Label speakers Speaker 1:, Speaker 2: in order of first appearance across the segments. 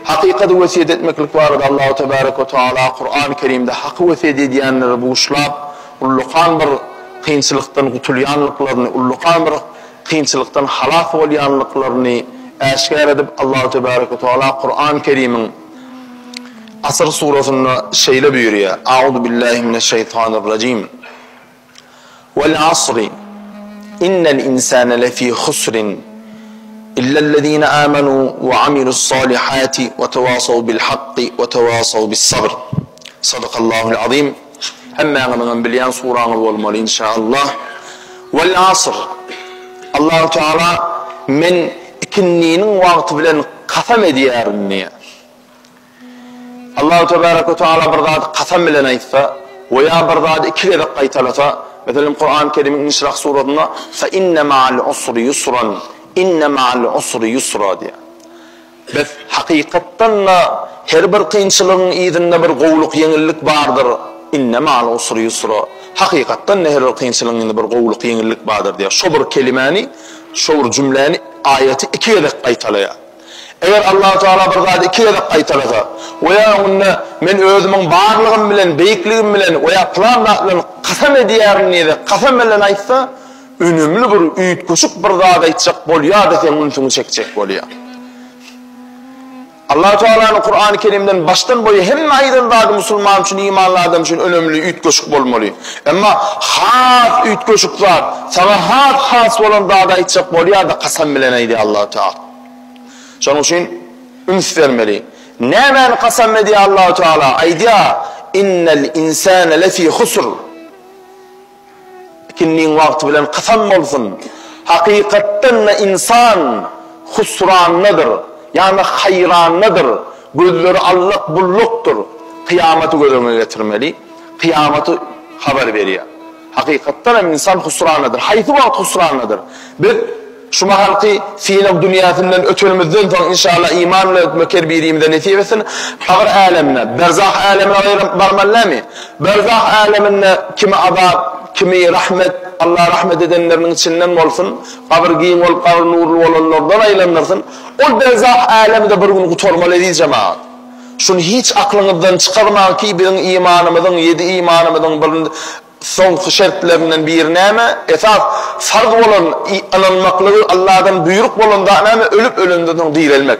Speaker 1: Hakykaty wesýet etmeklik barada Allahu tebarek we taala Kurany Kerimde haky wesýet edýänleri buşlap, ullakan bir kynçylykdan gutulýanlyklaryny, ullakan bir kynçylykdan halas bolýanlyklaryny äşgär edip Allahu tebarek we taala Kurany Kerimiň Asr surasynda şeýle buýurýar, Auzu billahi mineşşeýtanirrajim. Wal asri innel insane lefî husrin illellezîne âmenû ve amilu's-sâlihâti ve tewâsav bil hakki ve tewâsav bis-sabr. Sadakallahul azim. Hemmäňiziňem bilýän suraňyz bolmaly inşaallah. Wal asr. Allahu Teala men ikindiniň wagty bilen kasam edýärin diýýär. Allahu tebarek we taala bir zady kasam bilen aýtsa we ýa bir zady iki gezek gaýtalasa, meselem Kurany Kerimiň Inşirah surasynda Fe inne ma'al usri ýusran, inne ma'al usri ýusra diýýär. Bes hakykatdan-da her bir kynçylygyň yzynda bir gowulyk, ýeňillik bardyr. Inne ma'al usri ýusra. Hakykatdan-da her bir kynçylygyň yzynda bir gowulyk, ýeňillik bardyr diýýär. Şo bir kelimäni, şo bir jümläni, aýaty iki gezek gaýtalaýar. Eger Allahu Tagala bir zady iki gezek gaýtalasa we ýa öňünde Men özümiň barlygym bilen, beýikligim bilen we ýa pylan zat bilen kasam edýärin diýse, kasam bilen aýtsa, önümli bir üýtgeşik bir zat aýtjak bolýar-da seň ünsüňi çekjek bolýar. Allahu Tagalanyň Kurany Kerimden başdan boýa hemme aýdan zady musulman üçin, imanly adam üçin önemli, üýtgeşik bolmaly. Emma has üýtgeşik zat, saňa has has bolan zady aýtjak bolýar-da kasam bilen aýdýar Allahu Tagala. Şonuň üçin üns bermeli. Nämäni kasam edýär Allahu Teala? Aýdýar, Innel insane lefi husr. Ikindiň wagty bilen kasam bolsun. Hakykatdan-da ynsan husrandadyr, ýagny haýrandadyr, gözleri allak-bullakdyr. Kyýamaty göz öňüne getirmeli. Kyýamaty habar berýär. Hakykatdan hem ynsan husrandadyr. Haýsy wagt husrandadyr? Biz şu mahalky synag dünýäsinden ötenimizden soň inşallah iman bilen ötmek her birimize nesip etsin. Gabyr älemine, berzah älemine barmaly dälmi? Berzah äleminde kimi azap, kimi rahmet, Allah rahmet edenleriniň içinden bolsun, gabyr giň bolup gabyr nurly bolanlardan aýlandyrsyn. Ol berzah älemi-de bir gün gutarmaly eziz jemagat. Şuny hiç aklyňyzdan çykarmaň ki biziň imanymyzyň ýedi imanymyzyň bir soňky şertlerinden biri näme? Esas farz bolan ynanmaklygy Allahdan buýruk bolan zat näme? Ölüp ölenden soň direlmek.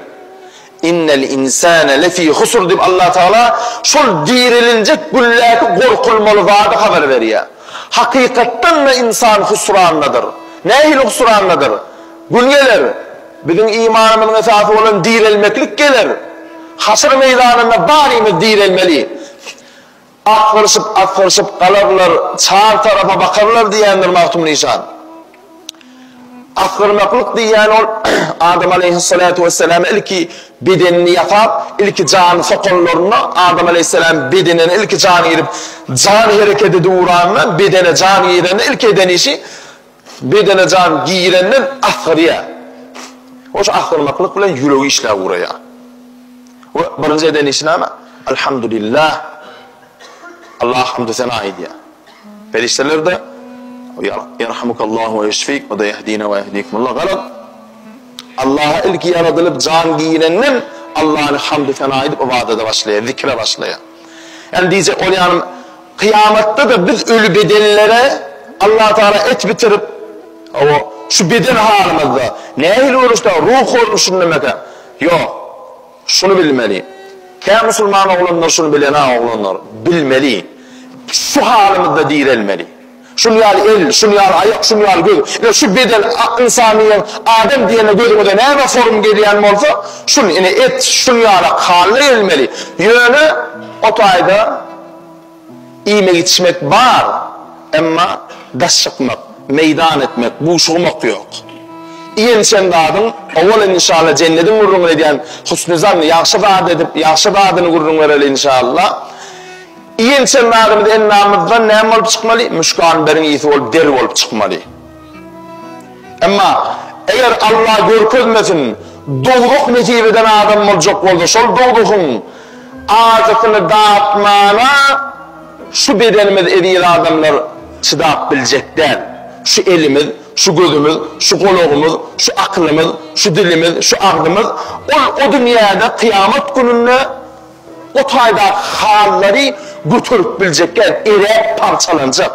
Speaker 1: Innel insane lefi husr diýip Allah Tagala şol direliljek gündäki gorkulmaly zady habar berýär. Hakykatdan-da ynsan husrandadyr. Nähili husrandadyr? Gün geler, biziň imanymyzyň esasy bolan direlmeklik geler. Haşr meýdanynda barymyz direlmeli. Asgyryşyp-asgyryşyp galarlar, çar tarapa bakarlar diýendir Magtymguly işan. Asgyrmaklyk diýýän ol Adam aleýhissalatu wessalam ilki bedenini ýasap, ilki jany sokanlarynda Adam aleýhissalam bedenine ilki jan girip, jan hereket edip ugranda, bedene jan girende ilki eden işi Bedene jan girenden asgyrýar. Hoş asgyrmaklyk bilen ýüregi işläp ugraýar. We birinji eden işi näme? Alhamdulillah. Allaha hamdu sena aýdýar. Perişdeler-de Ýerhamukallahu we ýeşfik we ýehdina we ýehdikumullah. Garaz, Allaha ilki ýaradylyp jan girenden Allahny hamdu sena edip ybadada başlaýar, zikre başlaýar. Ýani diýjek bolýanym, Kyýamatda-da biz öli bedenlere Allatagala et bitirip, hawa, şu beden halymyzda, nähili görnüşde, ruh görnüşindemikä? Ýok. Şuny bilmeli. Kä musulman oglanlar şuny bilenok oglanlar. Bilmeli. Şu halymyzda direlmeli. Şun ýaly el, şun ýaly aýak, şun ýaly göz. Ine şu beden ynsanyň adam diýende gözüňize näme form gelýän bolsa, şun ine et şun ýalak halda gelmeli. Ýöne o taýda iýmek-içmek bar, emma daş çykmak, meýdan etmek, buşugmak ýok. Iýen-içen zadyň, owal inşallah jennediň gürrüňini edýän husny zan, ýagşy zat edip, ýagşy zadyny gürrüň bereli inşallah. Iýen-içen zadymyz endamymyzdan näme bolup çykmaly? Müşki-anberiň ysy bolup, der bolup çykmaly. Emma, eger Allah görkezmesin, dowzah nesip eden adam boljak bolsa, şol dowzahyň ajysyny datmana şu bedenimiz eziz adamlar çydap biljek däl. Şu elimiz. şu gözümiz, şu gulagymyz, şu akylymyz, şu dilimiz, şu agzymyz ol o dünýäde kyýamat gününde o taýdaky hallary göterip biljek däl, eräp parçalanjak.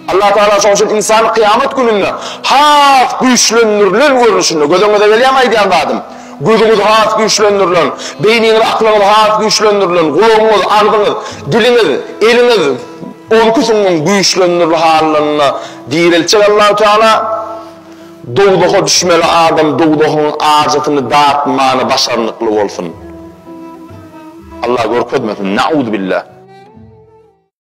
Speaker 1: Allah Tagala şonuň üçin ynsany kyýamat gününde has güýçlendirilen görnüşinde, göz öňüňize gelýärmi aýdýan zadym? Gözüňiz has güýçlendirilen, beýniňiz, aklyňyz has güýçlendirilen, gulagyňyz, agzyňyz, diliňiz, eliňiz, onki süňňüň güýçlendirilen halynda direltjek Allahu Tagala. Dowzaha düşmeli adam dowzahyň ajysyny datmana başarnykly bolsun. Allah görkezmesin, nauzbillah.